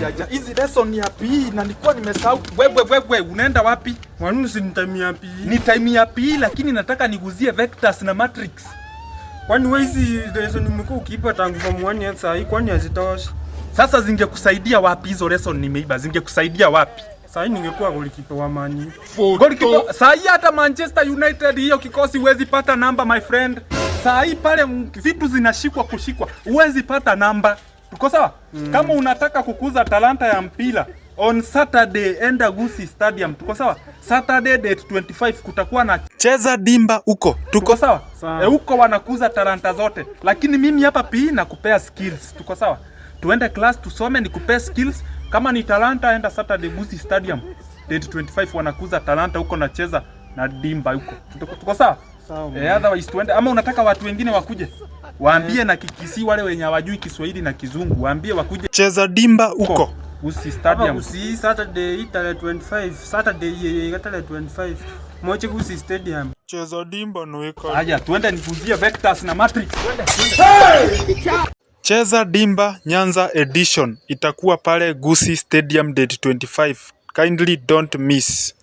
Ya, hizi lesson ni ya PE na nilikuwa nimesahau. Wewe, wewe, unaenda wapi? Mwalimu, si ni time ya PE? Ni time ya PE, lakini nataka niguzie vectors na matrix. Kwani wewe hizi lesson nimekuwa ukiipa tangu form 1 ya saa hii, kwani hazitoshi? Sasa zingekusaidia wapi hizo lesson nimeiba? Zingekusaidia wapi? Saa hii ningekuwa goalkeeper wa Man U. Goalkeeper, saa hii hata Manchester United hiyo kikosi huwezi pata namba, my friend. Saa hii pale vitu zinashikwa kushikwa, huwezi pata namba. Tuko sawa? Kama unataka kukuza talanta ya mpira, on Saturday enda Gusii Stadium. Tuko sawa? Saturday date 25 kutakuwa na Cheza Dimba huko. Tuko sawa? Sawa. E, huko wanakuza talanta zote, lakini mimi hapa PE nakupea skills. Tuko sawa? Tuende class tusome, nikupea skills. Kama ni talanta, enda Saturday Gusii Stadium date 25, wanakuza talanta huko, nacheza na Dimba huko. Tuko sawa? Sawa. Eh, otherwise tuende, ama unataka watu wengine wakuje? Waambie na Kikisii, wale wenye hawajui Kiswahili na Kizungu, waambie wakuje Cheza Dimba huko Gusii Hapa Stadium. Gusii Saturday hii tarehe 25, Saturday hii tarehe 25. Moche Gusii Stadium. Cheza Dimba nweka. Haya, tuende nikuzie vectors na matrix. Tuende, tuende. Cheza Dimba Nyanza edition itakuwa pale Gusii Stadium date 25. Kindly don't miss.